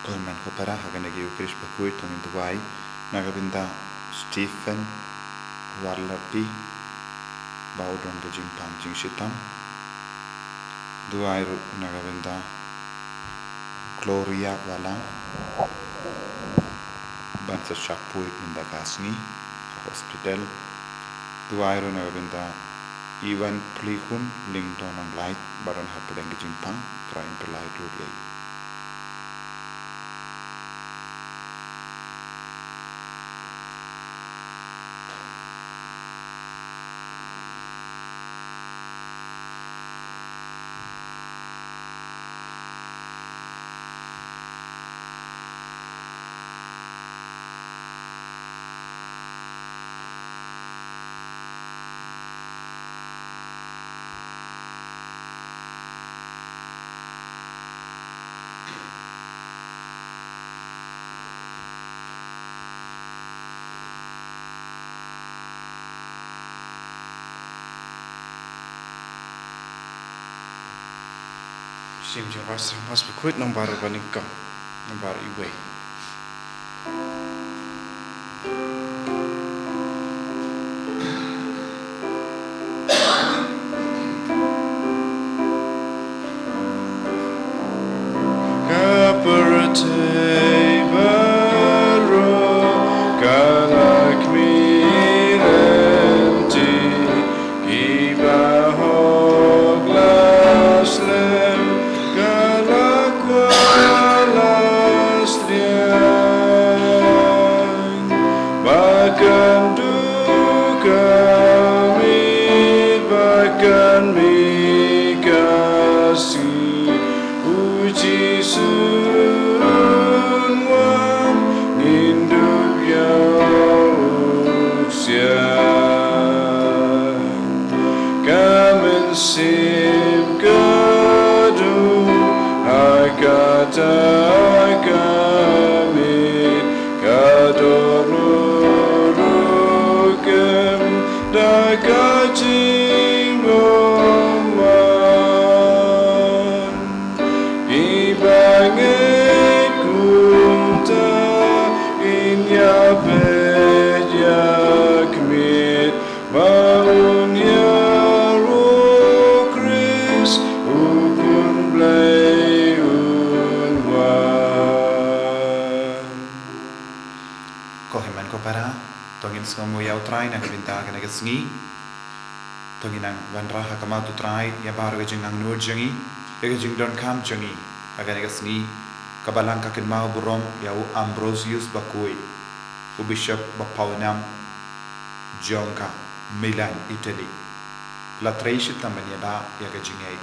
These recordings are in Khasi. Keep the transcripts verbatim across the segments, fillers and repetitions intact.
Ko hynmen ko para, ha kane ka Ïukharist bakhuid to ngin duwai na ka bynta Stephen Warlapi ba u don ka jingpang jingshitom. Duwai ruh na ka bynta Gloria Wala ban sa shah poi mynta ka sngi ha hospital. Duwai ruh na ka bynta Iwan Plikun Lyngdoh Nonglait ba don hapdeng ka jingpang, Trai un pynlait ruh ïa i. Shim jingwai sngewbha bakhuid, nang baroh ba nyngkong, nang baroh iwei. Ka pyrthei baroh ka la khmih lynti, kiba hok la slem, ka la kwah la sliang. Ba kan duh ka miet, ba kan mih ka sngi, u Jisu un wan, ngin dup ïa u ksiang. Ka mynsiem ka dum ha kata ka miet, ka dohnud ruh kem da ka jingbymman. Kiba ngeit kumta, ngin ïa peit ïa ka miet, ba un ïaroh, u Khrist, u Khun Blei un wan. Ko hynmen ko para, to ngin sngewnguh ïa u Trai na ka bynta kane ka sngi. To ngin nang wanrah ha khmat u Trai ïa baroh ka jingangnud jong ngi, ïa ka jingdonkam jong ngi ha kane ka sngi, kaba lang ka kynmaw burom ïa u Ambrosius bakhuid, u bishop ba pawnam jong ka Milan, Italy. La trei shitom ban ïada ïa ka jingngeit.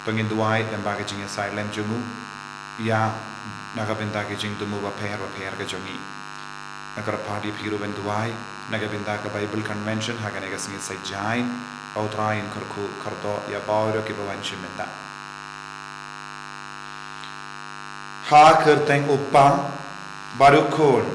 To ngin duwai lyngba ka jingïasaid lem jong u ïa na ka bynta ka jingthmu bapher bapher ka jong ngi. Nga kyrpad ïa phi ruh ban duwai na ka bynta ka Bible Convention ha kane ka sngi Saitjaiñ, ba u Trai un kyrkhu kyrdoh ïa baroh kiba wan shim bynta. Ha ka kyrteng u Kpa bad u Khun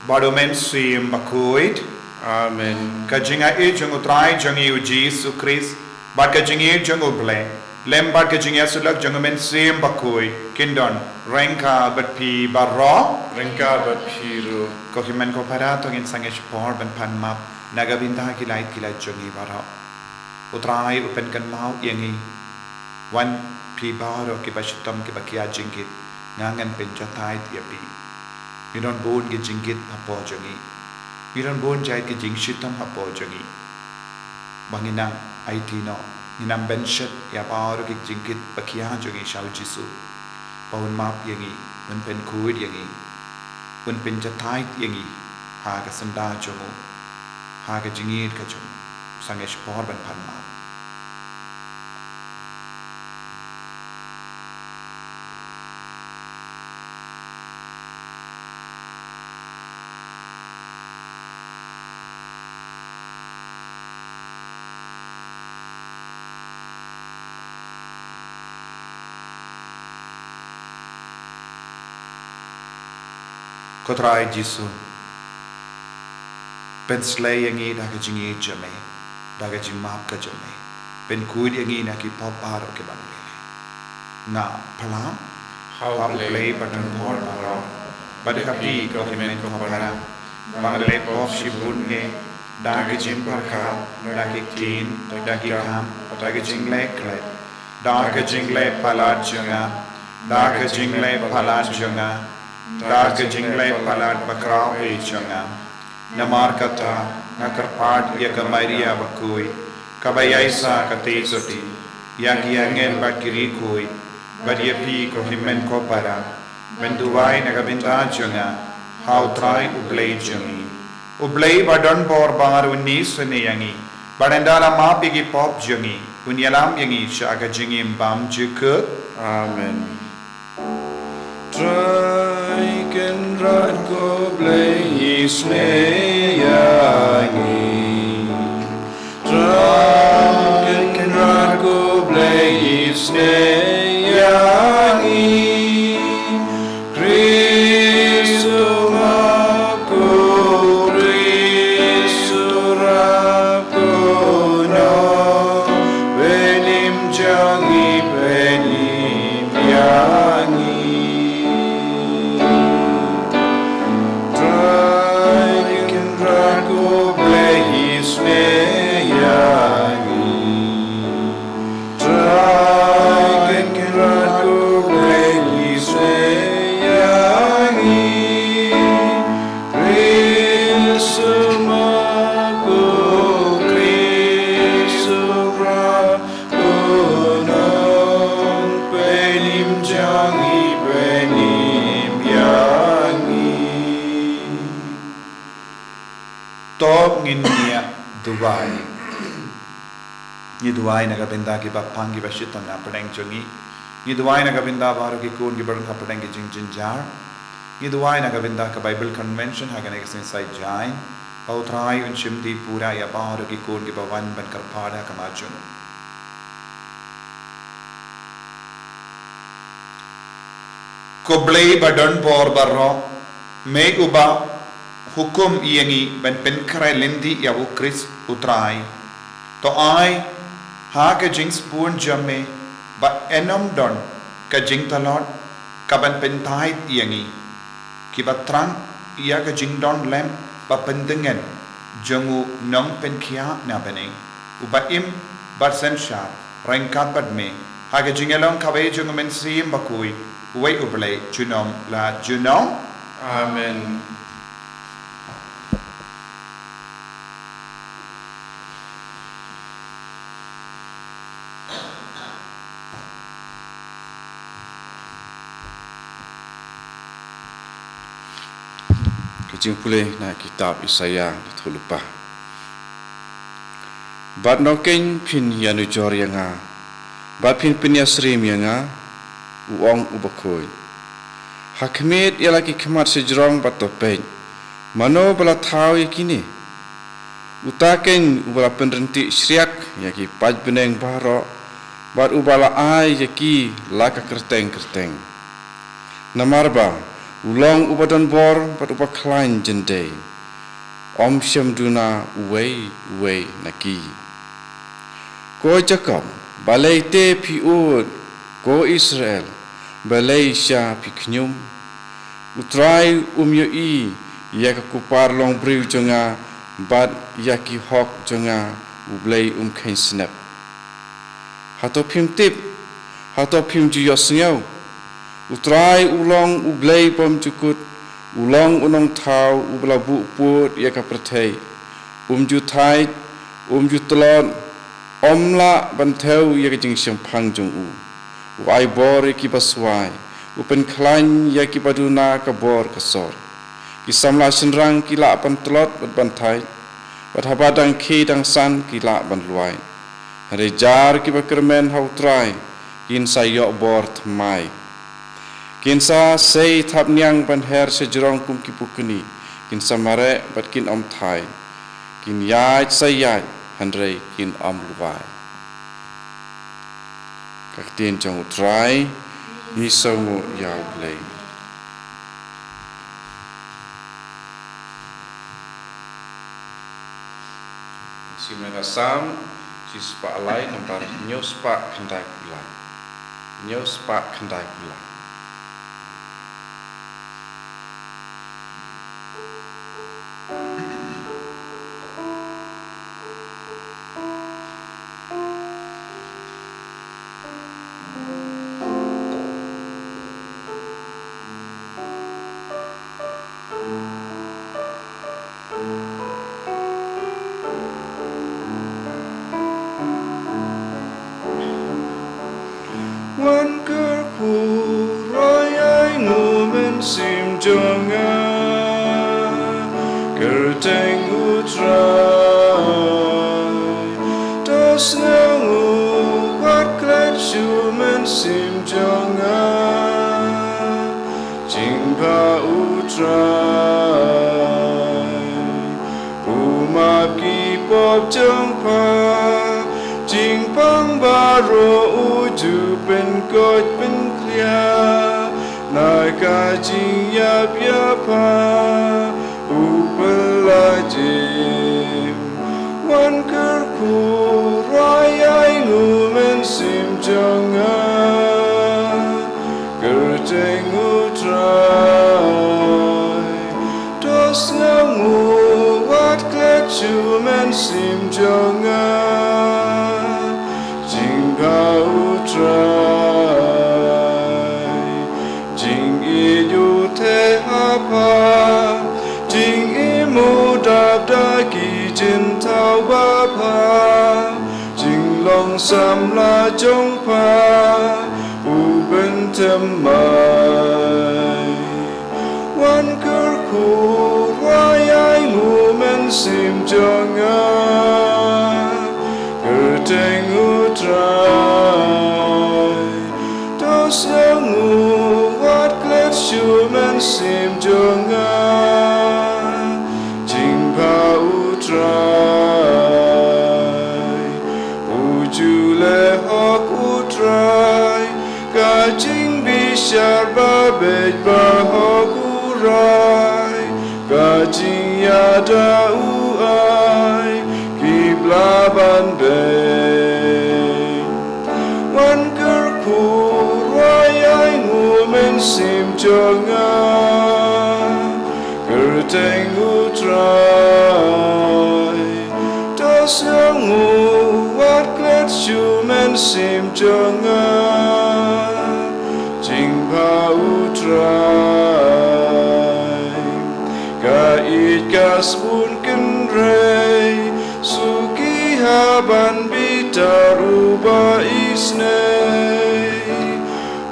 bad u Mynsiem Bakhuid. Amen. Ka jingaiei jong u Trai jong ngi u Jisu Khrist bad ka jingïeit jong u Blei lem bad ka jingïasyllok jong u Mynsiem Bakhuid kin don ryngkat bad phi baroh. Ryngkat bad phi ruh. Ko hynmen ko para, to ngin sangeh shipor ban pan map na ka bynta ki lait ki lait jong ngi baroh. U Trai u pynkynmaw ïa ngi, wan phi baroh kiba shitom kiba khia jingkit, nga ngan pynjatai ïa phi. Ngi don bun ki jingkit hapoh jong ngi. Ngi don bun jait ki jingshitom hapoh jong ngi. Ba ngin nang aiti noh, ngin nang bynshet ïa baroh ki jingkit ba khia jong ngi sha u Jisu. Ba un map ïa ngi, un pynkhuid ïa ngi, un pynjatai ïa ngi ha ka syndah jong u, ha ka jingïeit ka jong u. Sangeh shipor ban pan map. Ko Trai Jisu, pynslei ïa ngi da ka jingïeit jong me, da ka jingmap ka jong me. Pynkhuid ïa ngi na ki pop baroh kiba ngi leh. Nga pyrshang ha U Blei ba don bor baroh, bad ha phi ko hynmen ko para, ba nga la leh pop shibun eh, da ka jingpyrkhat, da ki ktien, da ki kam, da ka jingleh klet, da ka jingleh palat jong nga, da ka jingleh palat jong nga, da ka jingleh palat bakhraw eh jong nga. Namar kata, nga kyrpad ïa ka Maria bakhuid, kaba ïaishah katei sotti, ïa ki angel bad ki riewkhuid, bad ïa phi ko hynmen ko para, ban duwai na ka bynta jong nga ha U Trai U Blei jong ngi. U Blei ba don bor baroh un isynei ïa ngi, bad ynda la map ïa ki pop jong ngi, un ïalam ïa ngi sha ka jingim bymjukut. Amen. Trai Kynrad ko Blei isynei ïa ngi. Trai Kynrad ko Blei isynei ïa ngi. Khrist u map ko, Khrist u rap ko, nongpynim jong ngi pynim ïa ngi. Trai Kynrad ko Blei isynei ïa ngi. Trai Kynrad ko Blei isynei ïa ngi. Khrist u map ko, Khrist u rap ko, nongpynim jong ngi pynim ïa ngi. To ngin ïa duwai. Ngi duwai na ka bynta kiba pang kiba shitom hapdeng jong ngi. Ngi duwai na ka bynta baroh ki khun kiba don hapdeng ki jingjynjar. Ngi duwai na ka bynta ka Bible Convention ha kane ka sien Saitjaiñ. Ba U Trai un shim dih pura ïa baroh ki khun kiba wan ban kyrpad ha khmat jong u. Ko Blei ba don bor baroh, me uba hukum ïa ngi ban pynkhreh lynti ïa U Khrist U Trai. To ai ha ka jingsbun jong me ba yn ym don ka jingtlot kaban pynthait ïa ngi, kiba thrang ïa ka jingdon lem ba pyndyngen jong u Nongpynkhiah na bneng, uba im bad synshar ryngkat bad me, ha ka jingïalong kawei jong U Mynsiem Bakhuid, uwei U Blei, junom la junom. Amen. Ka jingpule na kitab Isaïah, lynnong lyngba. Bad nongkeiñ phin ïanujor ïa nga, bad phin pynïasyriem ïa nga, u ong U Bakhuid. Ha khmih ïa la ki khmat shajrong bad to peit, mano ba la thaw ïa kine? Uta keiñ uba la pynryntih shriak ïa ki paid bneng baroh, bad uba la ai ïa ki la ka kyrteng kyrteng. Namar ba u long uba don bor bad uba khlaiñ jyndei, ym shym duna uwei uwei na ki. Ko Jakob, balei te phi ud? Ko Israel, balei sha phi khñium? U Trai um ïohi ïa ka kupar longbriew jong nga, bad ïa ki hok jong nga U Blei um kheiñ snep. Hato phim tip? Hato phim ju ïohsngew? U Trai u long U Blei bymjukut, u long U Nongthaw uba la buh pud ïa ka pyrthei. Um ju thait, um ju tlot, ym lah ban thew ïa ka jingshemphang jong u. U ai bor ïa kiba swai, u pynkhlaiñ ïa kiba duna ka bor ka sor. Ki samla shynrang ki lah ban tlot bad ban thait, Bad haba dang khie dang san ki lah ban luwai. Hynrei jar kiba kyrmen ha U Trai, kin sa ïoh bor thymmai. Kin sa sei thapniang ban her sha jrong kum ki pukni, kin sa mareh bad kin ym thait. Kin ïaid sa ïaid, hynrei kin ym luwai. Ka ktien jong U Trai. Ngi sngewnguh ïa U Blei. Sim na ka Salm shispah lai, nambar hynñiew spah khyndai phew lai. Hynñiew spah khyndai phew lai. Wan kyrkhu, Trai, ïa u mynsiem jong nga. Kyrteng U Trai, to sngewnguh wat klet sha u mynsiem jong nga. Jingbha U Trai, u map ki pop jong pha. Jingpang baroh u ju pynkoit pynkhlia na ka jingïap ïa pha, u pynlait im. Wan kyrkhu, Trai, ïa u mynsiem jong nga. Kyrteng U Trai, to sngewnguh wat klet sha u mynsiem jong nga. Jingbha U Trai, jingïeit u theh ha pha, jingim u dap da ki jingthaw ba pha, jinglong samla jong pha, u pynthymmai. Wan kyrkhu, Trai, ïa u mynsiem jong nga. Kyrteng U Trai, to sngewnguh wat klet sha u mynsiem jong nga. Jingbha U Trai, u ju leh hok U Trai, ka jingbishar ba beit ba hok u rai, ka jingïada u ai, ki bla ban beiñ. Wan kyrkhu, Trai, ïa u mynsiem jong nga. Kyrteng U Trai, to sngewnguh wat klet sha u mynsiem jong nga. Jingbha U Trai, ka ïeit ka sbun kynrei, suki ha ban bitar u ba isynei.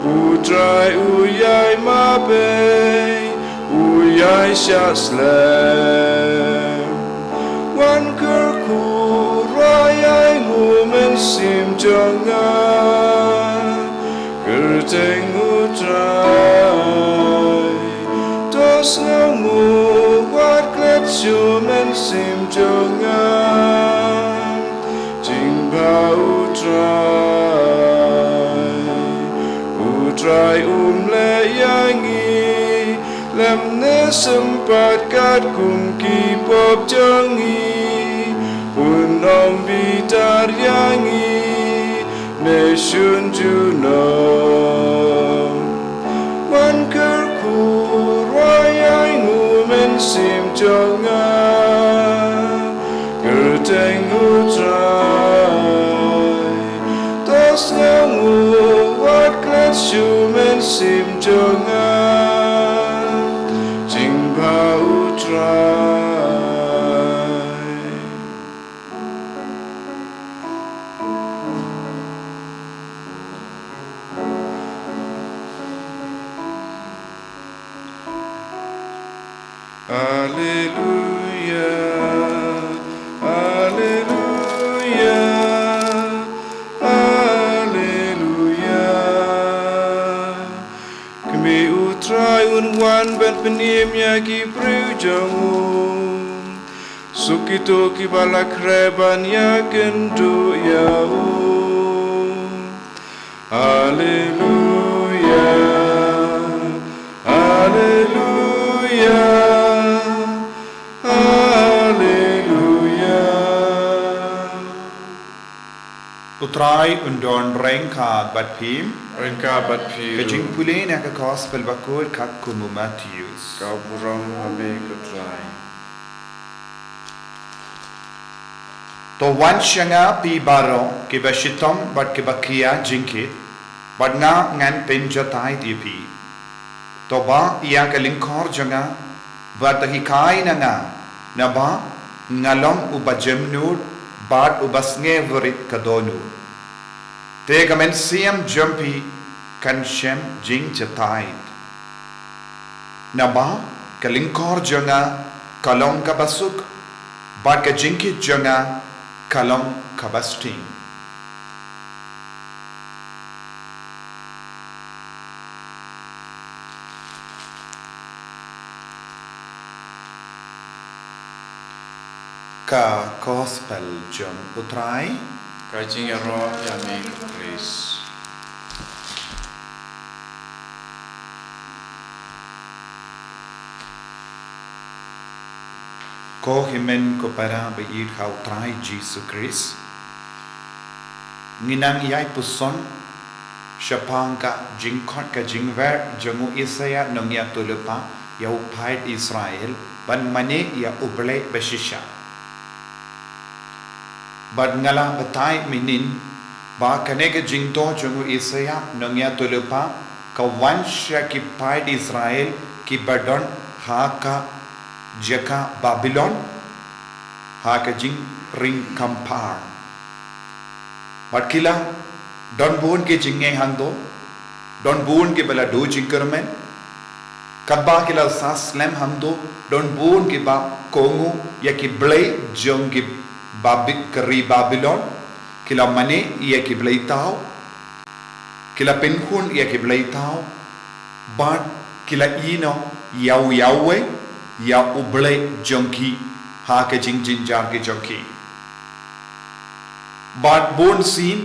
U Trai u ïai map ei, u ïai shah slem. Wan kyrkhu, Trai, ïa u mynsiem jong nga. Kyrteng U Trai, to sngewnguh wat klet sha u mynsiem jong nga. Jingbha U Trai, U Trai um leh ïa ngi lymne sympat katkum ki pop jong ngi, un ym bitar ïa ngi ne shun junom. Wan kyrkhu, Trai, ïa u mynsiem jong nga. Kyrteng U Trai, to sngewnguh wat klet sha u mynsiem jong nga. Jingbha U Trai. Alleluia, U Trai un wan ban pynim ïa ki briew jong u. Suk kito kiba la khreh ban ïakynduh ïa u. Alleluia, alleluia, alleluia. U Trai un don ryngkat bad phi. Ryngkat bad phi. Ka jingpule na ka Gospel bakut katkum u Mathaios. Ka burom ha me ko Trai. To wan sha nga phi baroh kiba shitom bad kiba khia jingkit, bad nga ngan pynjatai ïa phi. To bah ïa ka lyngkor jong nga, bad to hikai na nga, naba nga long uba jemnud bad uba sngewrit ka dohnud. Te ka mynsiem jong phi kan shem jingjahthait. Naba ka lyngkor jong nga ka long kaba suk, bad ka jingkit jong nga ka long kaba sting. Ka Gospel jong u Trai. Ka jingïaroh ïa me ko Khrist. Ko hynmen ko para ba ïeit ha u Trai Jisu Khrist. Ngi nang ïai puson shaphang ka jingkhot ka jingwer jong u Isaïah nongïathuhlypa ïa u paid Israel ban mane ïa u Blei bashisha. Bad nga la batai mynnin ba kane ka jingthoh jong u Isaïah nongïathuhlypa ka wan sha ki paid Israel kiba don ha ka jaka Babilon, ha ka jingring kam par. Bad ki la don bun ki jingeh hangto, don bun kiba la duh jingkyrmen. Katba ki la sah slem hangto, don bun kiba kohnguh ïa ki blei jong ki Babi-, ka ri Babilon, ki la mane ïa ki blei thaw, ki la pynkhun ïa ki blei thaw, bad ki la ïehnoh ïa u Yahweh, ïa u Blei jong ki, ha ka jingjynjar ki jong ki. Bad bunsien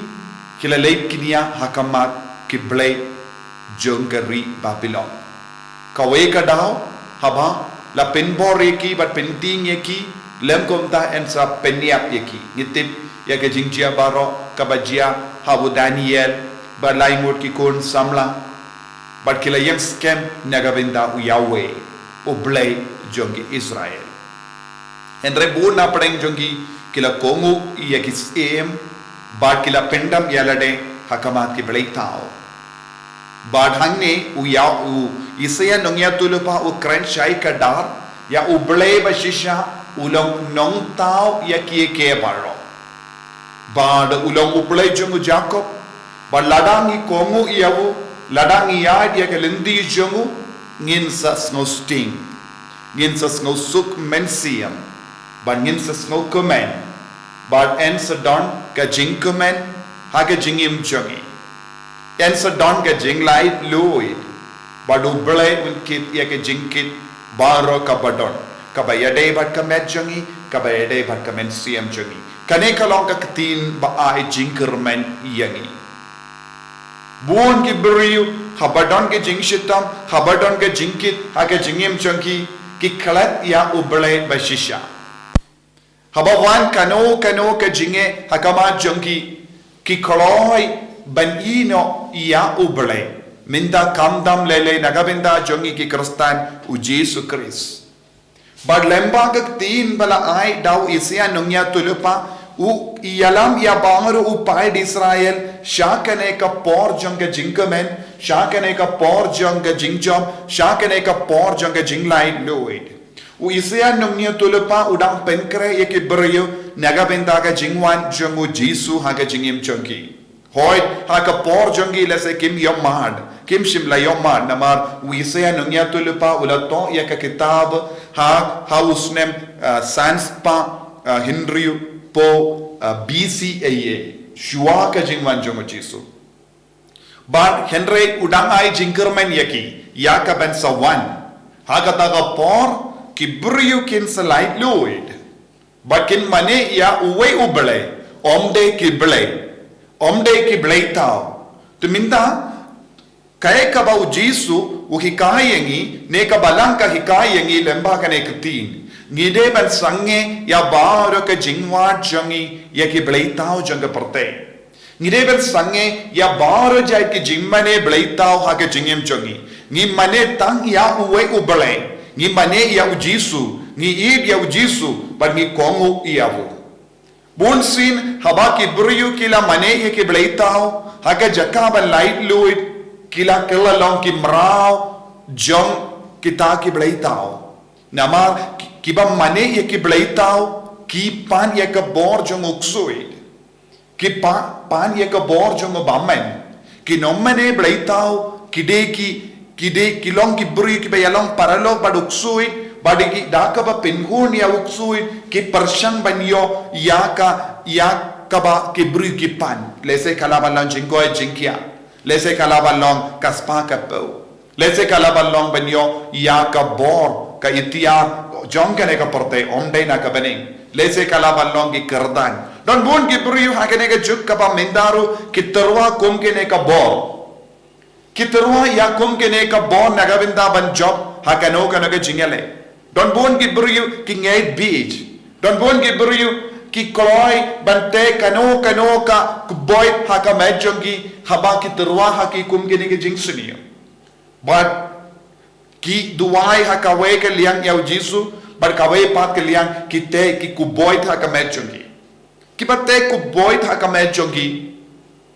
ki la leit kñia ha khmat ki blei jong ka ri Babilon. Kawei ka daw, haba la pynbor ïa ki bad pyntieng ïa ki, lym kumta yn sa pynïap ïa ki. Ngi tip ïa ka jingjia baroh kaba jia ha u Daniel bad lai ngut ki khun samla. Bad ki la ïeng skhem na ka bynta u Yahweh, u Blei jong ki Israel. Hynrei bun na pdeng jong ki, ki la kohnguh ïa ki syiem, bad ki la pyndam ïalade ha khmat ki blei thaw. Bad hangne u ïa u Isaïah nongïathuhlypa u kren shai kdar ïa u Blei bashisha u long nongthaw ïa kiei kiei baroh. Bad u long u Blei jong u Jakob, bad lada ngi kohnguh ïa u, lada ngi ïaid ïa ka lynti jong u, ngin sa sngewsting, ngin sa sngewsuk mynsiem, bad ngin sa sngewkmen, bad yn sa don ka jingkmen ha ka jingim jong ngi. Yn sa don ka jinglaitluid, bad u Blei un kit ïa ka jingkit baroh kaba don, kaba ïadei bad ka met jong ngi, kaba ïadei bad ka mynsiem jong ngi. Kane ka long ka ktien ba ai jingkyrmen ïa ngi. Bun ki briew, haba don ka jingshitom, haba don ka jingkit ha ka jingim jong ki, ki klet ïa u Blei bashisha. Haba wan kano kano ka jingeh ha khmat jong ki, ki kloi ban ïehnoh ïa u Blei. Mynta khamtam lei lei na ka bynta jong ngi ki Khristan u Jisu Khrist. Bad lyngba ka ktien ba la ai da u Isaïah nongïathuhlypa, u ïalam ïa baroh u paid Israel sha kane ka por jong ka jingkmen, sha kane ka por jong ka jingjop, sha kane ka por jong ka jinglaitluid. U Isaïah nongïathuhlypa u dang pynkhreh ïa ki briew na ka bynta ka jingwan jong u Jisu ha ka jingim jong ki. Hooid, ha ka por jong ki lehse kim ïohmad, kim shym la ïohmad, namar u Isaïah nongïathuhlypa u la thoh ïa ka kitab ha, ha u snem, ah, san spah, ah, hynriewphew, ah, B C A A, shuwa ka jingwan jong u Jisu. Bad hynrei u dang ai jingkyrmen ïa ki. ïa ka ban sa wan. Ha kata ka por, ki briew kin sa laitluid. Bad kin mane ïa uwei u Blei, ym dei ki blei, ym dei ki blei thaw. Te mynta, kaei kaba u Jisu u hikai ïa ngi, ne ka Balang ka hikai ïa ngi lyngba kane ka ktien. Ngi dei ban sangeh ïa baroh ka jingwad jong ngi ïa ki blei thaw jong ka pyrthei. Ngi dei ban sangeh ïa baroh jait ki jingmane blei thaw ha ka jingim jong ngi. Ngi mane tang ïa uwei u Blei. Ngi mane ïa u Jisu. Ngi ïeit ïa u Jisu. Bad ngi kohnguh ïa u. Bunsien haba ki briew ki la mane ïa ki blei thaw, ha ka jaka ban laitluid, ki la kylla long ki mraw jong kita ki blei thaw. Namar ki, kiba mane ïa ki blei thaw, ki pan ïa ka bor jong u ksuid. Ki pa, pan ïa ka bor jong u bymman. Ki nongmane blei thaw, ki dei ki, ki dei ki long ki briew kiba ïalong paralok bad u ksuid, bad ki da kaba pynhun ïa u ksuid, ki pyrshang ban ïoh ïa ka, ïa kaba ki briew ki pan. Lehse ka lah ban long jingkoit jingkhiah. Lehse ka lah ban long ka spah ka phew. Lehse ka lah ban long ban ïoh ïa ka bor, ka iktiar jong kane ka pyrthei, ym dei na ka bneng. Lehse ka lah ban long ki kyrdan. Don bun ki briew ha kane ka juk kaba mynta ruh ki tyrwa kum kane ka bor. Ki tyrwa ïa kum kane ka bor na ka bynta ban jop ha kano kano ka jingïaleh. Don bun ki briew ki ngeit bieit. Don bun ki briew ki kloi ban teh kano kano ka kboit ha ka met jong ki, haba ki tyrwa ha ki kum kine ki jingsniew. Bad ki duwai ha kawei ka liang ïa u Jisu, bad kawei pat ka liang ki teh ki kboit ha ka met jong ki. Kiba teh kboit ha ka met jong ki,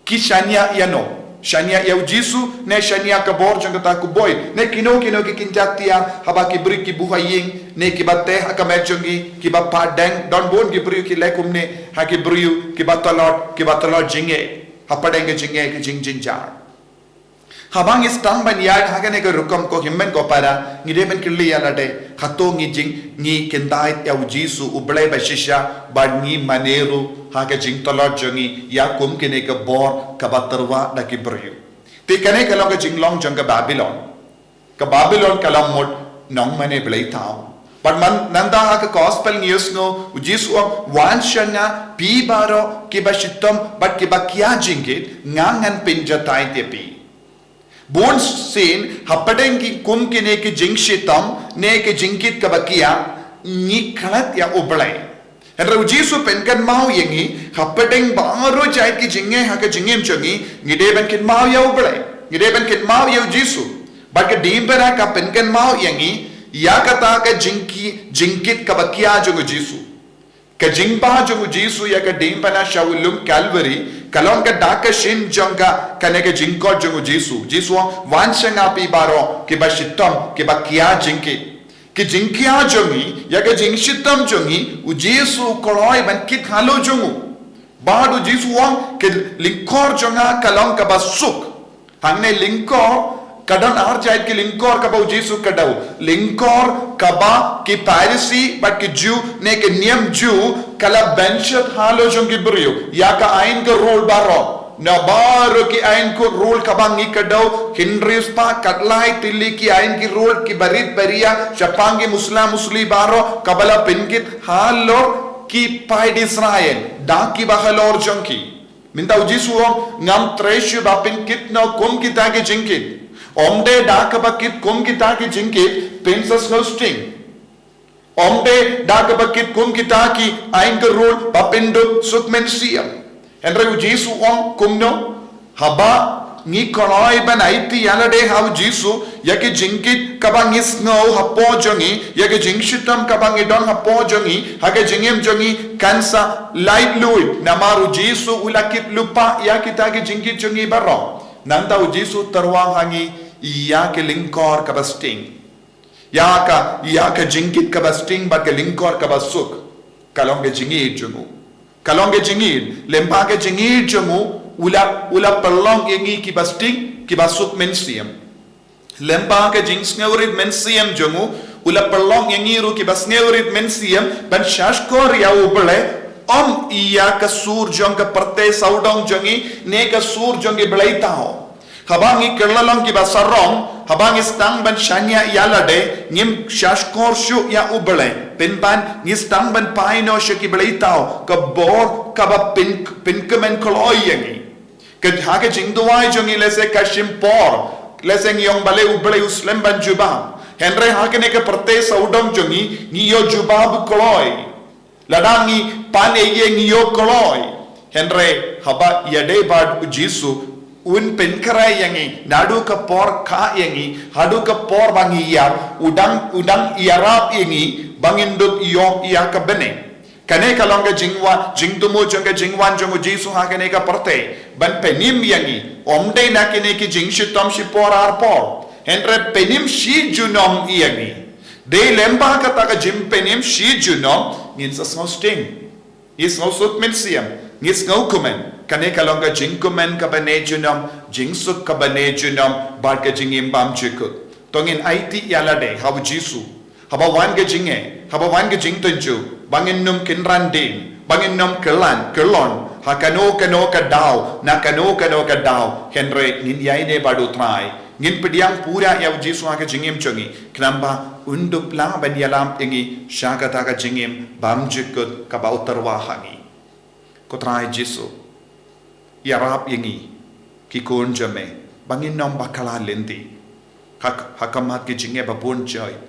ki shaniah ïano? Shaniah ïa u Jisu, ne shaniah ka bor jong kata ka kboit? Ne kino kino ki kynja tiar haba ki briew ki buh ha ïing, ne kiba teh ha ka met jong ki, kiba padiang? Don bun ki briew ki leh kumne ha ki briew kiba tlot, kiba tlot jingeh hapdeng ka jingeh, ka jingjynjar. Haba ngi sdang ban ïaid ha kane ka rukom, ko hynmen ko para, ngi dei ban kylli ïa lade, hato ngi jing, ngi kyndait ïa u Jisu u Blei ba shisha, bad ngi mane ruh ha ka jingtlot jong ngi ïa kum kine ka bor kaba tyrwa da ki briew? Te kane ka long ka jinglong jong ka Babilon. Ka Babilon ka long mut nongmane blei thaw. Bad man, nangta ha ka gospel ngi ïohsngew u Jisu u ong, wan sha nga phi baroh kiba shitom bad kiba kia jingkit, nga ngan pynjatai ïa phi. Bunsien hapdeng ki kum kine ki jingshitom ne ki jingkit kaba kia, ngi klet ïa u Blei. Hynrei u Jisu pynkynmaw ïa ngi, hapdeng baroh jait ki jingeh ha ka jingim jong ngi, ngi dei ban kynmaw ïa u Blei, ngi dei ban kynmaw ïa u Jisu. Bad ka diengphna ka pynkynmaw ïa ngi ïa kata ka jingki, jingkit kaba kia jong u Jisu. Ka jingbha jong u Jisu ïa ka diengphna sha u lum Kalbari ka long ka dak ka shin jong ka, kane ka jingkot jong u Jisu. Jisu u ong, wan sha nga phi baroh kiba shitom, kiba kia jingkit. Ki jingkia jong ngi, ïa ka jingshitom jong ngi, u Jisu u kloi ban kit halor jong u. Bad u Jisu u ong, ka lyngkor jong nga ka long kaba suk. Hangne lyngkor, ka don ar jait ki lyngkor kaba u Jisu u kdew. Lyngkor kaba ki Pharisi bad ki Jiw ne ki niam Jiw ka la ban shet halor jong ki briew ïa ka aiñ ka rule baroh. Na baroh ki aiñ ka rule kaba ngi kdew, hynriew spah khatlai tylli ki aiñ ki rule, ki barit baria shaphang ki musla musli baroh, kaba la pynkit halor ki paid Israel da kiba halor jong ki. Mynta u Jisu u ong, ngam trei shuh ba phin kit noh kum kita ki jingkit. Ym dei da kaba kit kum kita ki jingkit phin sa sngew sting. Ym dei da kaba kit kum kita ki aiñ ka rule ba phin dup suk mynsiem. Hynrei u Jisu u ong kumno? Haba ngi kloi ban aiti ïa lade ha u Jisu, ïa ki jingkit kaba ngi sngew hapoh jong ngi, ïa ki jingshitom kaba ngi don hapoh jong ngi, ha ka jingim jong ngi, kan sa laitluid, namar u Jisu u la kit lypa ïa kita ki jingkit jong ngi baroh. Nangta u Jisu u tyrwa ha ngi ïa ki lyngkor kaba sting. Ïa ka, ïa ka jingkit kaba sting bad ka lyngkor kaba suk, ka long ka jingïeit jong u. Ka long ka jingïeit, lyngba ka jingïeit jong u, u la, u la pynlong ïa ngi kiba sting, kiba suk mynsiem. Lyngba ka jingsngewrit mynsiem jong u, u la pynlong ïa ngi ruh kiba sngewrit mynsiem, ban shahshkor ïa u Blei, ym ïa ka sur jong ka pyrthei sawdong jong ngi, ne ka sur jong ki blei thaw. Haba ngi kylla long kiba sarong, Haba ngi sdang ban shaniah ïa lade, ngim shahshkor shuh ïa U Blei. Pynban ngi sdang ban paino sha ki blei thaw, ka bor kaba pyn, pynkmen kloi ïa ngi. Ka, ha ka jingduwai jong ngi lehse ka shim por, lehse ngi ong balei U Blei u slem ban jubab. Hynrei ha kane ka pyrthei sawdong jong ngi, ngi ïoh jubab kloi. Lada ngi pan ei ei ngi ïoh kloi. Hynrei haba ïadei bad U Jisu, un pynkhreh ïa ngi, naduh ka por kha ïa ngi, haduh ka por ba ngi ïap, u dang, u dang ïarap ïa ngi, ba ngin dup ïoh ïa ka bneng. Kane ka long ka jingwan, jingthmu jong ka jingwan jong U Jisu ha kane ka pyrthei. Ban pynim ïa ngi, ym dei na kine ki jingshitom shipor arpor. Hynrei pynim shi junom ïa ngi. Dei lyngba kata ka jingpynim shi junom, ngin sa sngew sting. Ngin sngew suk mynsiem, ngin sngew kmen. Kane ka long ka jingkmen kaba ne junom, jingsuk kaba ne junom, bad ka jingim bymjukut. To ngin aiti ïa lade, ha U Jisu. Haba wan ka jingeh, haba wan ka jingtynjuh, ba ngin nym kynran dien, ba ngin nym kylla, kyllon, ha kano kano ka daw, na kano kano ka daw, hynrei ngin ïaineh bad U Trai. Ngin pdiang pura ïa U Jisu ha ka jingim jong ngi, khnang ba un dup lah ban ïalap ïa ngi, sha kata ka jingim, bymjukut kaba u tyrwa ha ngi. Ko Trai Jisu, ïarap ïa ngi, ki khun jong me, ba ngin nym bakla lynti. Ha, ha khmat ki jingeh ba bun jait,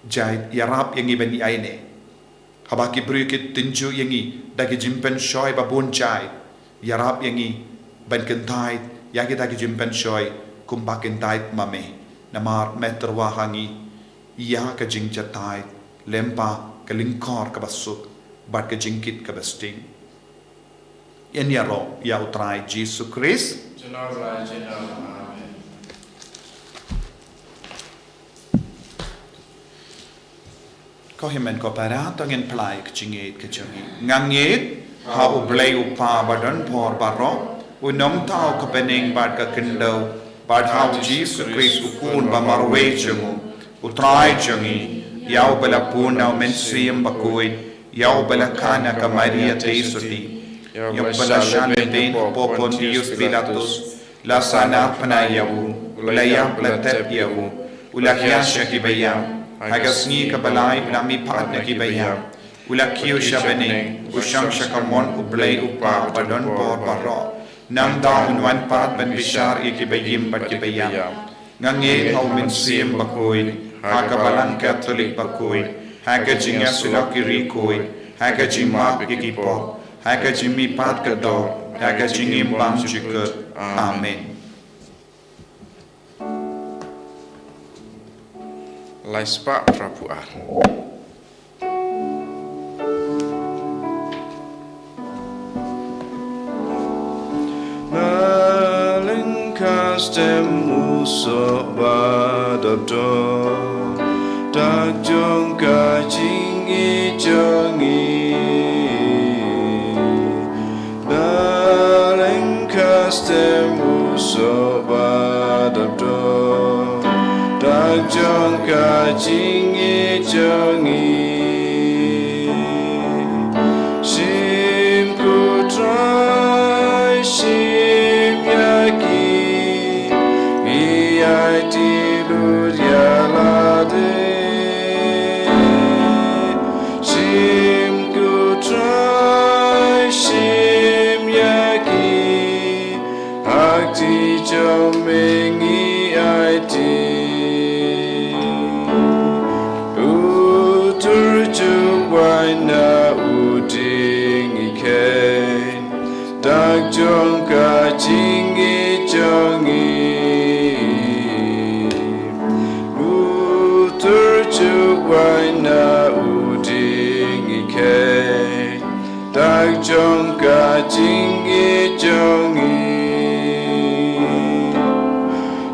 jait, ïarap ïa ngi ban ïaineh. Haba ki briew ki tynjuh ïa ngi, da ki jingpynshoi ba bun jait, ïarap ïa ngi, ban kyntait, ïa kita ki jingpynshoi, kumba kyntait ma me, namar me tyrwa ha ngi, ïa ka jingjatai, lyngba ka lyngkor kaba suk, bad ka jingkit kaba sting. Yn ïaroh, ïa U Trai Jisu Khrist. Amen. Ko hynmen ko para, to ngin plie ka jingngeit ka jong ngi. Nga ngeit, ha U Blei U Kpa ba don bor baroh, u nongthaw ka bneng bad ka khyndew, bad ha U Jisu Khrist u Khun ba marwei jong u, U Trai jong ngi, ïa uba la pun na U Mynsiem Bakhuid, ïa uba la kha na ka Maria Theisotti, ïa uba la shah lehbeiñ hapoh Pontius Pilatus, la sahnarphna ïa u, la ïap la tep ïa u, u la hiar sha ki baïap, ha ka sngi kaba lai u la mihpat na ki baïap, u la kiew sha bneng, u shong sha kamon U Blei U Kpa ba don bor baroh, nangta un wan pat ban bishar ïa ki baïap bad ki baïap. Nga ngeit ha U Mynsiem Bakhuid, ha ka Balang Katholik bakhuid, ha ka jingïasyllok ki riewkhuid, ha ka jingmap ïa ki pop, ha ka jingmihpat ka doh, ha ka jingim bymjukut. Amen. Lai spah phra phew ar. Na lyngkha stem u soh ba dap dor, dak jong ka jingïeit jong ngi. Na lyngkha stem u soh ba dap dor, dak jong ka jingïeit jong ngi. Shim ko Trai, shim ïa ki, ngi aiti lut ïa lade. Shim ko Trai, shim ïa ki, ha kti jong me ngi aiti. U tur jubab na u dieng ngi kheiñ, dak jong ka jingïeit jong ngi. U tur jubab na u dieng ngi kheiñ, dak jong ka jingïeit jong ngi.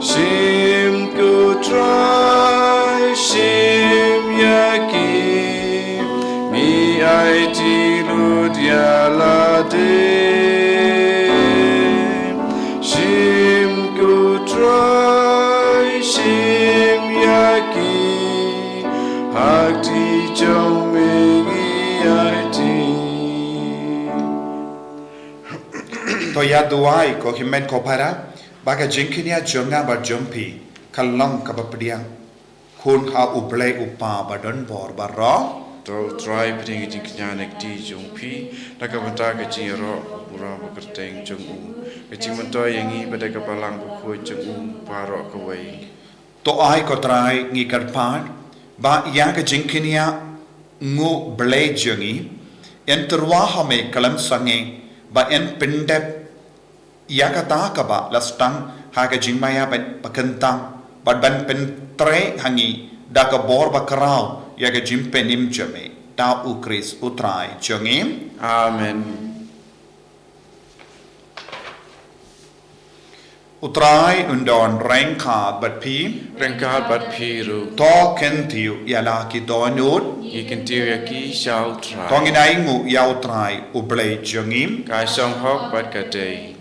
Shim ko Trai, shim ïa ki, ngi aiti lut ïa lade. Shim ko Trai, shim ïa ki, ha kti jong me ngi aiti. To ïa duwai ko hynmen ko para, ba ka jingkñia jong nga bad jong phi, ka long kaba pdiang. Khun ha U Blei U Kpa ba don bor baroh. To U Trai pdiang ka jingkñia na ka kti jong phi, na ka bynta ka jingïaroh ka burom ba kyrteng jong u, ka jingmyntoi ïa ngi bad ïa ka balang bakhuid jong u baroh kawei. To ai ko Trai ngi kyrpad ba ïa ka jingkñia nguh Blei jong ngi, yn tyrwa ha me khlem sangeh, ba yn pyndep ïa kata kaba la sdang ha ka jingmaïa ba, ba kyntang, bad ban pyntrei ha ngi da ka bor ba khraw ïa ka jingpynim jong me, da U Khrist U Trai jong ngi. Amen. U Trai un don ryngkat bad phi. Ryngkat bad phi ruh. To kyntiew ïa la ki dohnud. Ngi kyntiew ïa ki sha U Trai. To ngin ainguh ïa U Trai U Blei jong ngi. Ka shong hok bad ka dei.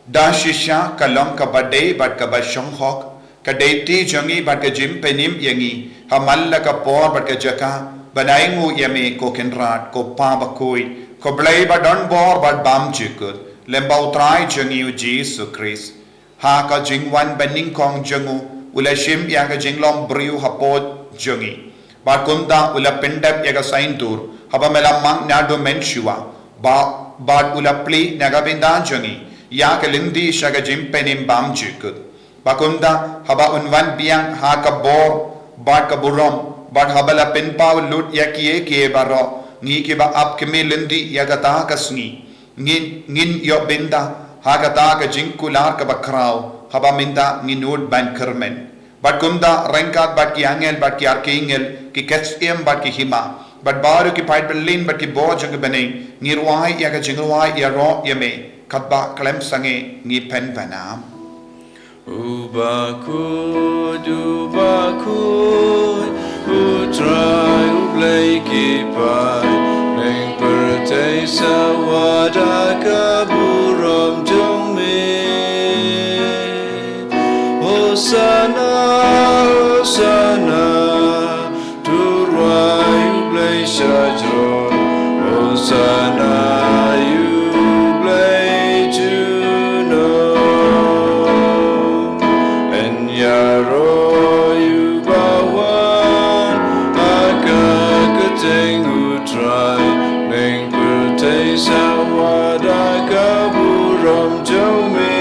Da shisha ka long kaba dei bad kaba shong hok, ka dei kti jong ngi bad ka jingpynim ïa ngi, ha man la ka por bad ka jaka, ban ainguh ïa me ko Kynrad, ko Kpa bakhuid, ko Blei ba don bor bad bymjukut, lem bad U Trai jong ngi U Jisu Khrist. Ha ka jingwan banyngkong jong u, u la shim ïa ka jinglong briew hapoh jong ngi. Bad kumta u la pyndep ïa ka saiñdur, haba me la mang naduh mynshuwa. Ba, bad u la plie na ka bynta jong ngi ïa ka lynti sha ka jingpynim bymjukut. Bad kumta haba un wan biang ha ka bor bad ka burom, bad haba la pynpaw lut ïa kiei kiei baroh, ngi kiba ap kmie lynti ïa kata ka sngi, ngin, ngin ïoh bynta ha kata ka jingkular kaba khraw, haba mynta ngin ud ban kyrmen. Bad kumta ryngkat bad ki angel bad ki archangel, ki ksiem bad ki hima, bad baroh ki paidbah lin bad ki bor jong ki bneng, ngi rwai ïa ka jingrwai ïaroh ïa me, katba khlem sangeh ngi pynbna. U bakhuid, u bakhuid, U Trai U Blei ki paid, bneng pyrthei sawa da ka burom jong me. Hosanna, Hosanna, to rwai U Blei sha jrong. Hosanna ïa U Blei junom. Yn ïaroh ïa uba wan ha ka kyrteng U Trai, bneng pyrthei sawa da ka burom jong me.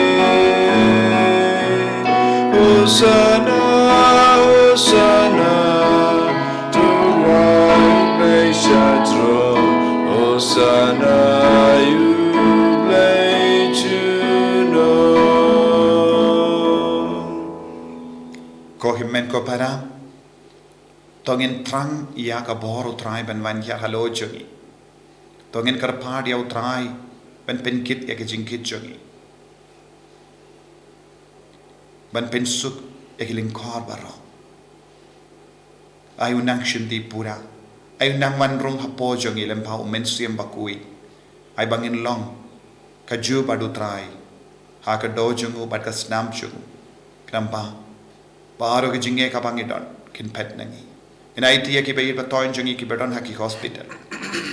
Hosanna, Hosanna, to rwai U Blei sha jrong. Hosanna ïa U Blei junom. Ko hynmen ko para, to ngin thrang ïa ka bor U Trai ban wan hiar halor jong ngi. To ngin kyrpad ïa U Trai ban pynkit ïa ka jingkit jong ngi, ban pynsuk ïa ki lyngkor baroh. Ai u nang shim dih pura. Ai u nang wan rung hapoh jong ngi lem bad U Mynsiem Bakhuid. Ai ba ngin long kajuh bad U Trai ha ka doh jong u bad ka snam jong u. Khnang ba baroh ki jingeh kaba ngi don kin phet na ngi. Ngin aiti ïa kiba ïeit ba thoiñ jong ngi kiba don ha ki hospital.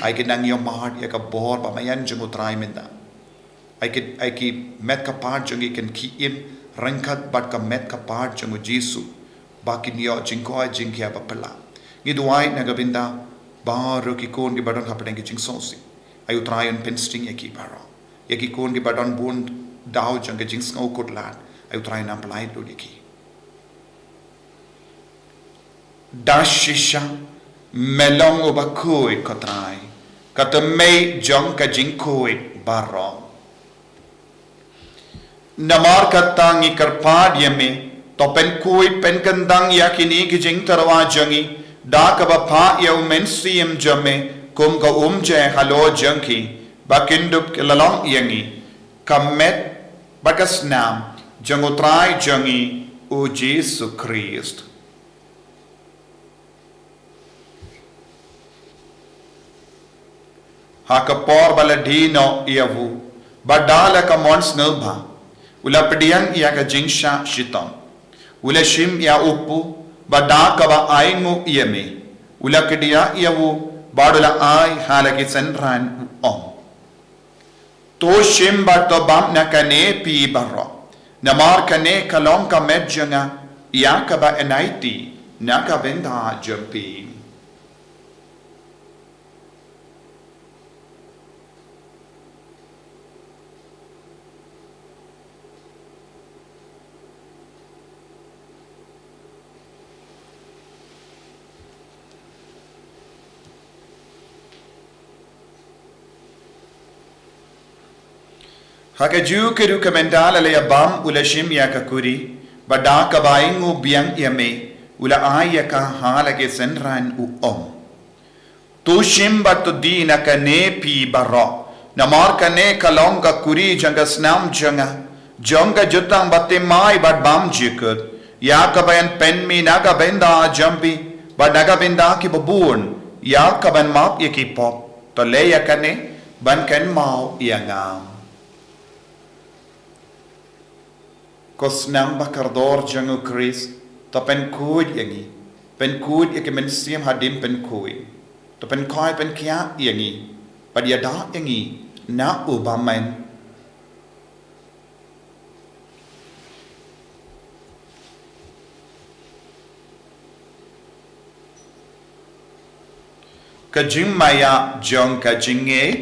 Ai kin nang ïohmad ïa ka bor bamaian jong U Trai mynta. Ai ki, ai ki met ka pat jong ngi kin khie im ryngkat bad ka met ka pat jong U Jisu, ba kin ïoh jingkoit jingkhiah ba phylla. Ngi duwai na ka bynta baroh ki khun kiba don hapdeng ki jingsngewsih. Ai U Trai un pynsting ïa ki baroh. Ïa ki khun kiba don bun daw jong ka jingsngew kut lad, ai U Trai un pynlait lut ïa ki. Da shisha me long uba khuid, ko Trai, ka tymmen jong ka jingkhuid baroh. Namar kata ngi kyrpad ïa me, to pynkhuid pynkyntang ïa kine ki jingtyrwa jong ngi da kaba phah ïa U Mynsiem jong me kum ka umjai halor jong ki, ba kin dup ki la long ïa ngi ka met bad ka snam jong U Trai jong ngi U Jisu Khrist. Ha ka por ba la die noh ïa u, ba da la ka mon sngewbha, u la pdiang ïa ka jingshah shitom. U la shim ïa u kpu, ba da kaba ainguh ïa me, u la kdiah ïa u, bad u la ai ha la ki synran, u ong: To shim bad to bam na kane phi baroh. Namar kane ka long ka met jong nga, ïa kaba yn aiti na ka bynta jong phi. Ha kajuh ka ruh ka mynta lada la ïa bam u la shim ïa ka kuri, bad da kaba ainguh biang ïa me, u la ai ïa ka ha la ki synran u ong. To shim bad to die na kane phi baroh, namar kane ka long ka kuri jong ka snam jong nga, jong ka jutang bathymmai bad bymjukut, ïa kaba yn pynmih na ka bynta jong phi, bad na ka bynta kiba bun, ïa kaban map ïa ki pop. To leh ïa kane ban kynmaw ïa nga. Ko snam ba kordor jong u Khrist, to pynkhuid ïa ngi, pynkhuid ïa ki mynsiem hadien pynkhuid, to pynkhoi pynkhiah ïa ngi, bad ïada ïa ngi na u bymman. Ka jingmaïa jong ka jingngeit.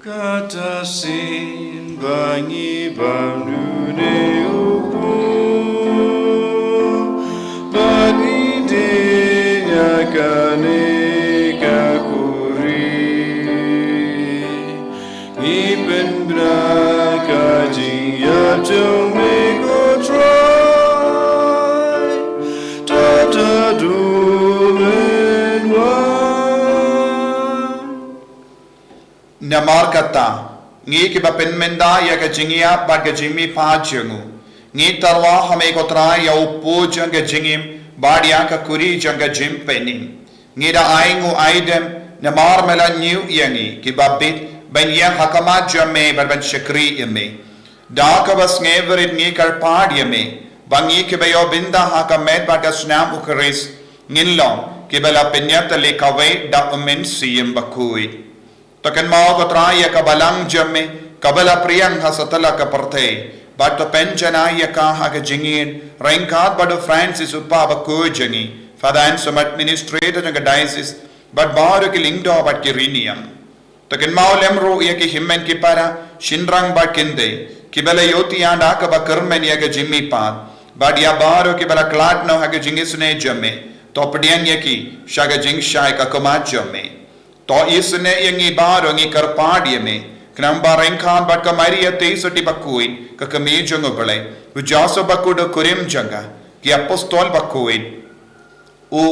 Kata shisien ba ngi bam ïa une u khuid, ba ngi die ïa kane ka kuri. Ngi pynbna ka jingïap jong me ko Trai, tad haduh men wan. Namar kata, ngi kiba pynmynta ïa ka jingïap bad ka jingmihpat jong u, ngi tyrwa ha me ko Trai ïa u pud jong ka jingim, bad ïa ka kuri jong ka jingpynim. Ngi da ainguh aidem, namar me la ñiew ïa ngi kiba bit ban ïeng ha khmat jong me bad ban shakri ïa me. Da kaba sngewrit ngi kyrpad ïa me, ba ngi kiba ïoh bynta ha ka met bad ka snam u Khrist, ngin long kiba la pynïap tylli kawei da u Mynsiem Bakhuid. To kynmaw ko Trai ïa ka balang jong me, kaba la pdiang ha satlak ka pyrthei, bad to pynjanai ïa ka ha ka jingïeit, ryngkat bad u Francis u Pop bakhuid jong ngi, Father Anselm administrator jong ka diocese, bad baroh ki lyngdoh bad ki riewniam. To kynmaw lem ruh ïa ki hynmen ki para, shynrang bad kynthei, kiba la ïohthiah da kaba kyrmen ïa ka jingmihpat, bad ïa baroh kiba la khlad noh ha ka jingisynei jong me, to pdiang ïa ki sha ka jingshai ka khmat jong me. To isynei ïa ngi baroh, ngi kyrpad ïa me, khnang ba ryngkat bad ka Maria Theisotti bakhuid, ka kmie jong u Blei, u Joseph bakhuid u kurim jong ka, ki apostol bakhuid, u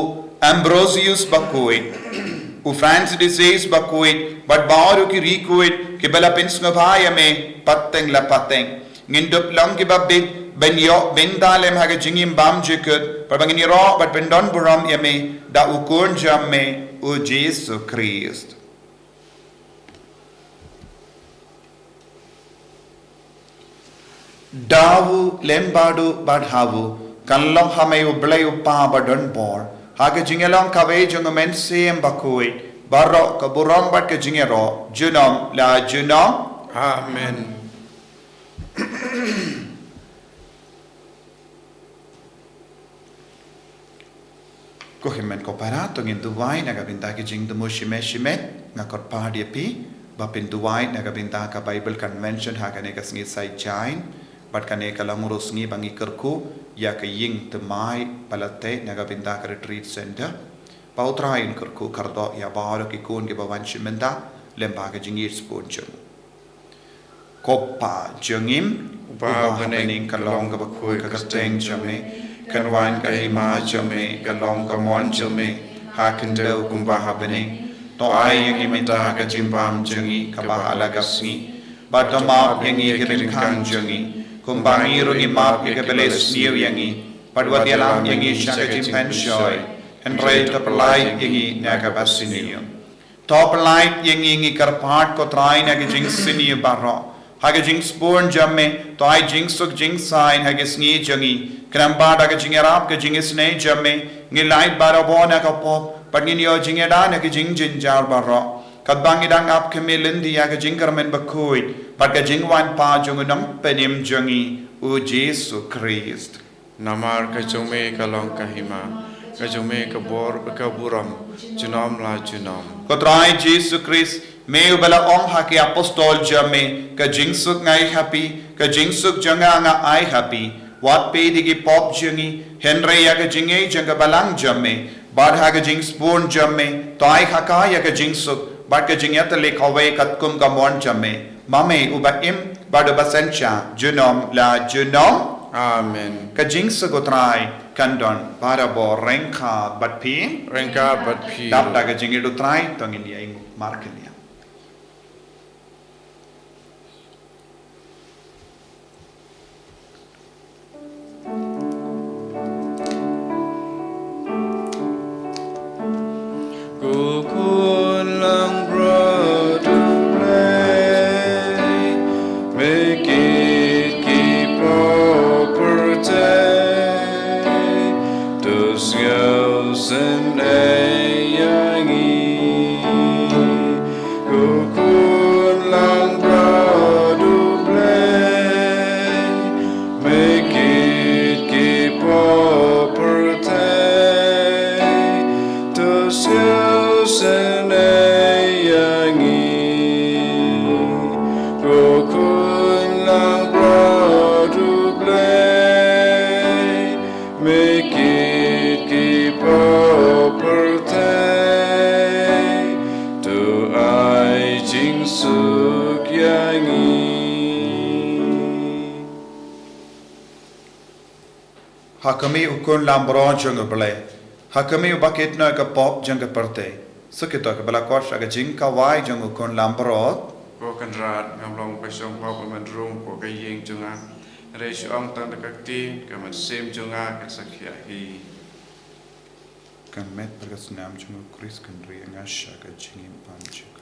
Ambrosius bakhuid, u Francis de Sales bakhuid, bad baroh ki riewkhuid kiba la pynsngewbha ïa me pateng la pateng. Ngin dup long kiba bit ban ïoh bynta lem ha ka jingim bymjukut, bad ba ngin ïaroh bad pyndonburom ïa me da u Khun jong me, u Jisu Khrist. Da u lem bad u bad ha u, kan long ha me u Blei u Kpa badonbor, ha ka jingïalong kawei jong u Mynsiem Bakhuid, baroh ka burom bad ka jingïaroh, junom la junom. Amen. Ko hynmen ko para, to ngin duwai na ka bynta ki jingthmu shimet shimet. Nga kyrpad ïa phi ba phin duwai na ka bynta ka Bible Convention ha kane ka sngi Saitjaiñ, bad kane ka long ruh sngi ba ngi kyrkhu ïa ka ïing thymmai ba la teh na ka bynta ka Retreat Center. Ba U Trai un kyrkhu kyrdoh ïa baroh ki khun kiba wan shim bynta lem bad ka jingïeit sbun jong u. Ko Pa jong ngi, uba ha bneng, ka long kaba khuid ka kyrteng jong me, kan wan ka hima jong me, ka long ka mon jong me ha khyndew kumba ha bneng. To ai ïa ngi mynta ka jingbam jong ngi kaba ha la ka sngi, bad to map ïa ngi ki ryngkang jong ngi, kumba ngi ruh ngi map ïa kiba leh sniew ïa ngi, bad wat ïalam ïa ngi sha ka jingpynshoi, hynrei to pyllait ïa ngi na kaba sniew. To pyllait ïa ngi, ngi kyrpad ko Trai, na ki jingsniew baroh. Ha ki jingsbun jong me, to ai jingsuk jingsaiñ ha ki sngi jong ngi. Khnang ba da ka jingïarap ka jingisynei jong me, ngin lait barabor na ka pop, bad ngin ïoh jingïada na ki jingjynjar baroh. Katba ngi dang ap khmih lynti ïa ka jingkyrmen bakhuid bad ka jingwan pat jong u Nongpynim jong ngi, u Jisu Khrist. Namar ka jong me ka long ka hima, ka jong me ka bor, ka burom, junom la junom. Ko Trai Jisu Khrist, me uba la ong ha ki apostol jong me, ka jingsuk nga ai ha phi, ka jingsuk jong nga nga ai ha phi. Wat peit ïa ki pop jong ngi, hynrei ïa ka jingïeit jong ka balang jong me. Bad ha ka jingsbun jong me, to ai ha ka ïa ka jingsuk, bad ka jingïatylli kawei katkum ka mon jong me. Ma me uba im bad uba synshar junom la junom. Amen. Ka jingsuk U Trai kan don barabor ryngkat bad phi. Ryngkat bad phi. Dap da ka jingïeit U Trai to ngin ïa ïnguh markylliang. Ko Khun Langbrot U Blei, me kit ki pop pyrthei, to sngewsynei ïa ngi. Ko Khun Langbrot U Blei, me kit ki pop pyrthei, to sngewsynei ïa ngi. Ko Khun Langbrot U Blei, me kit ki pop pyrthei, to ai jingsuk ïa ngi. Ha ka me U Khun Langbrot jong U Blei, ha ka me uba kit noh ïa ka pop jong ka pyrthei. Suk ïa to kaba la khot sha ka jingkawei jong U Khun Langbrot. Ko Kynrad, ngam long ba shong pop ban rung hapoh ka ïing jong nga, hynrei shu ong tang da ka ktien, ka mynsiem jong nga kan sa khiah hi. Kan met bad ka snam jong U Khrist kan ri ïa nga sha ka jingim ban jukut.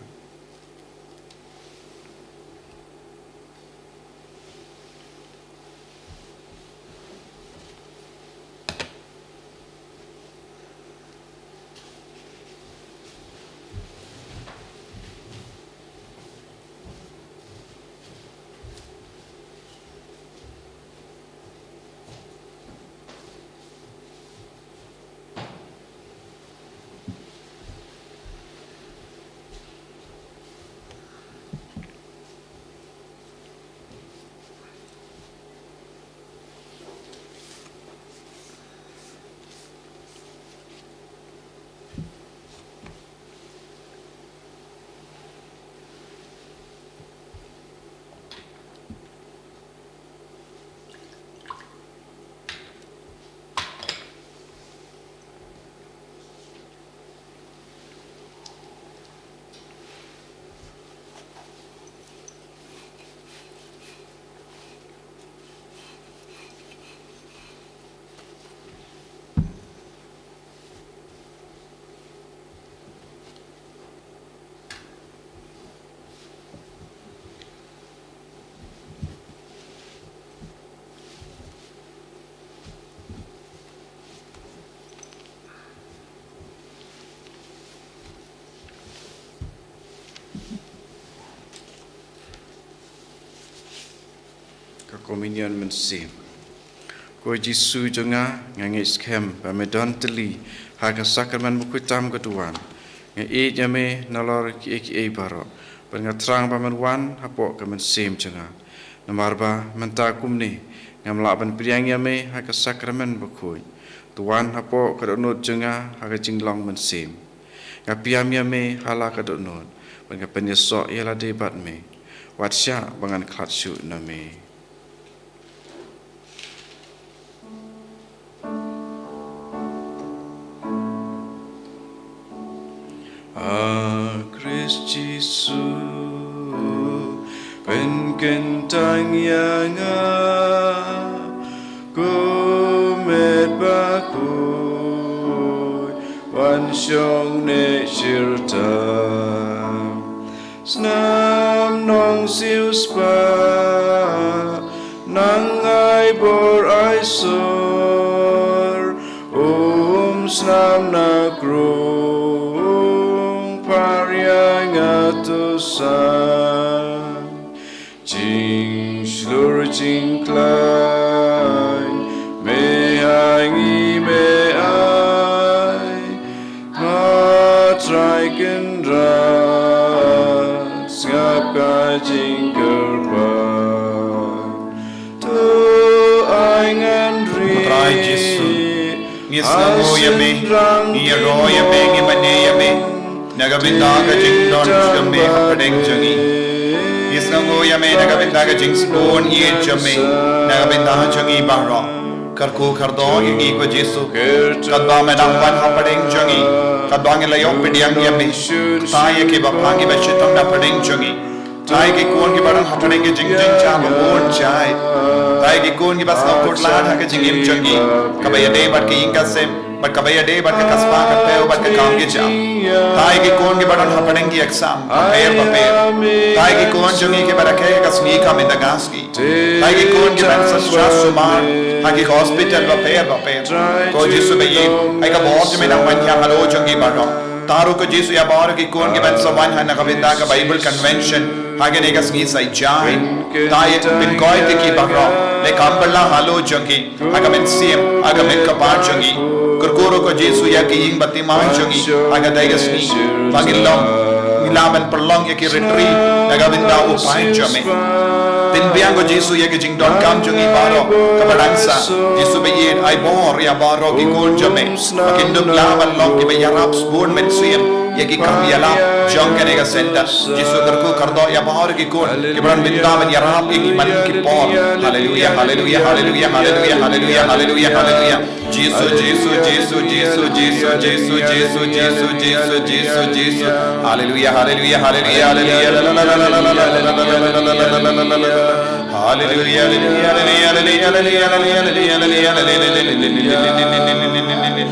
Ka Komunion Mynsiem. Ko Jisu jong nga, nga ngeit skhem ba me don tylli ha ka sakramen bakhuid tam ka duwan. Nga ïeit ïa me nalor kiei kiei baroh, bad nga thrang ba men wan hapoh ka mynsiem jong nga. Namar ba mynta kumne ngam lah ban pdiang ïa me ha ka sakramen bakhuid. To wan hapoh ka dohnud jong nga ha ka jinglong mynsiem. Nga pdiang ïa me ha la ka dohnud, bad nga pynïasoh ïa lade bad me. Wat shah ba ngan khlad shuh na me. A Khrist Jisu, pynkyntang ïa nga, ko met bakhuid, wan shong ne shirta. Snam Nongsiewspah, nang ai bor ai sur, um snam na krung, pharia nga tusan. Jingshlur jingkhlaiñ, me Trai Kynrad, sngap ka jingkyrpad. To ai ngan ri. Ko Trai Jisu, ngi sngewnguh ïa me, ngi ïaroh ïa me, ngi mane ïa me na ka bynta ka jingdon jong me hapdeng jong ngi. Ngi sngewnguh ïa me na ka bynta ka jingsbun ïeit jong me na ka bynta jong ngi baroh. Kyrkhu kyrdoh ïa ngi ko Jisu. Katba me dang wan hapdeng jong ngi, katba ngi la ïoh pdiang ïa me, kata ïa kiba pang kiba shitom na pdeng jong ngi. Kata ïa ki khun kiba dang hapdeng ki jingjynjar ba bun jait. Kata ïa ki khun kiba sngewkhuslai ha ka jingim jong ngi, kaba ïadei bad ka ïing ka sem, bad kaba ïadei bad ka kasbah ka thew bad ka kam ka jam. Kata ïa ki khun kiba dang hapdeng ki exam bapher bapher. Kata ïa ki khun jong ngi kiba rakhe ka sngi ka mynta ka sngi. Kata ïa ki khun kiban sa sumar ha ki hospital bapher bapher. Ko Jisu ba ïeit, ai ka bor jong me nang wan ïa halor jong ngi baroh. Kata ruh ko Jisu ïa baroh ki khun kiban sa wan ha na ka bynta ka Bible convention ha kane ka sngi Saitjaiñ. Kata ïa pynkoit ïa ki baroh, leh kam bylla halor jong ki ha ka mynsiem, ha ka met ka par jong ngi. Kyrkhu ruh ko Jisu ïa ki ïing bathymmai jong ngi ha katei ka sngi, ba ngin long, ngin lah ban pynlong ïa ki retreat na ka bynta u paid jong me. Pynbiang ko Jisu ïa ki jingdonkam jong ngi baroh kaba dang sah. Jisu ba ïeit, ai bor ïa baroh ki khun jong me ba kin dup lah ban long kiba ïarap sbun mynsiem ïa ki kam ïalap jong kane ka center. Jisu kyrkhu kyrdoh ïa baroh ki khun kiba dang bynta ban ïarap ïa ngi man ki por. Haleluia, haleluia, haleluia, haleluia, haleluia, haleluia, haleluia. Jisu, Jisu, Jisu, Jisu, Jisu, Jisu, Jisu, Jisu, Jisu, Jisu. Haleluia, haleluia, haleluia, haleluia. Haleluia, haleluia, haleluia, haleluia. Haleluia, haleluia, haleluia, haleluia, haleluia.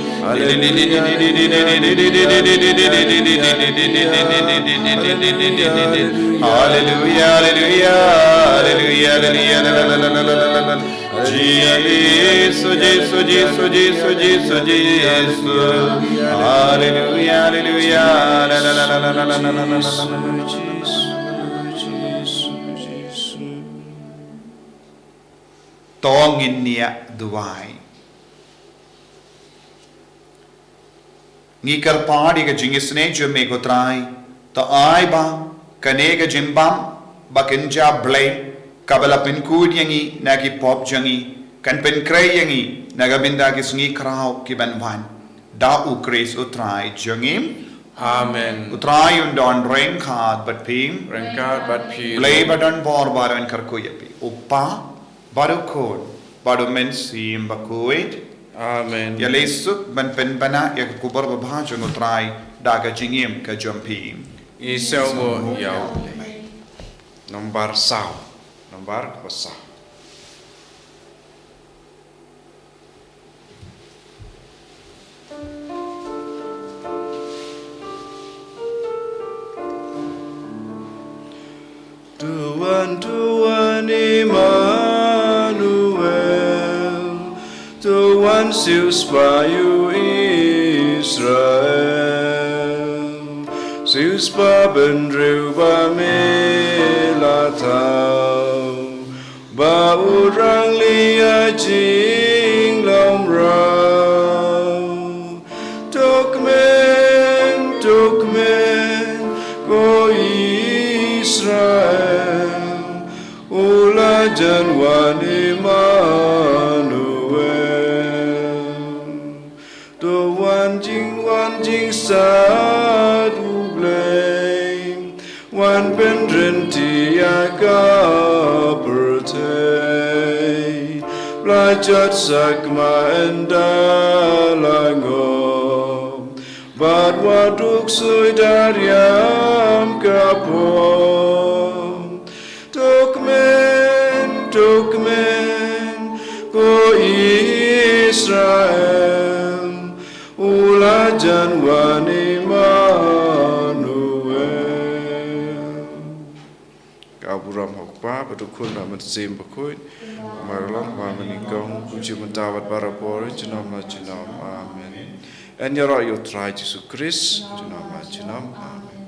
Jisu, Jisu, Jisu, Jisu, Jisu, Jisu. Haleluia, haleluia. La, la, la. To ngin ïa duwai. Ngi kyrpad ïa ka jingisynei jong me ko Trai, to ai ba kane ka jingbam ba kynja Blei kaba la pynkhuid ïa ngi na ki pop jong ngi kan pynkhreh ïa ngi na ka bynta ki sngi khraw kiban wan. Da U Khrist U Trai jong ngi. Amen. U Trai un don ryngkat bad phi. Ryngkat bad phi. Blei ba don bor ba don kyrkhu ïa phi. U Kpa, bad U Khun, bad U Mynsiem Bakhuid. Amen. Ïaleh suk ban pynbna ïa ka khubor babha jong U Trai da ka jingim ka jong phi. Ngi sngewnguh ïa U Blei. Nombar saw. Nombar kaba saw. To wan, to wan Immanuel, to wan siewspah ïa u Israel, siewspah bynriew ba me la thaw, ba u rangli ha jinglong mraw. To kmen, to kmen, ko Israel, u la jan wan Immanuel. To wan jing, wan jingstad U Blei, wan pynryntih ïa ka pyrthei. La jot sakma ynda la ngop, bad wat duk soi da riam ka pop. To kmen, to kmen, ko Israel, u la jan wan Immanuel. Ka burom ha U Kpa bad U Khun bad U Mynsiem Bakhuid. Mar long mar nyngkong, kumjuh mynta bad barabor, junom la junom. Amen. Yn ïaroh ïa U Trai Jisu Khrist, junom la junom. Amen.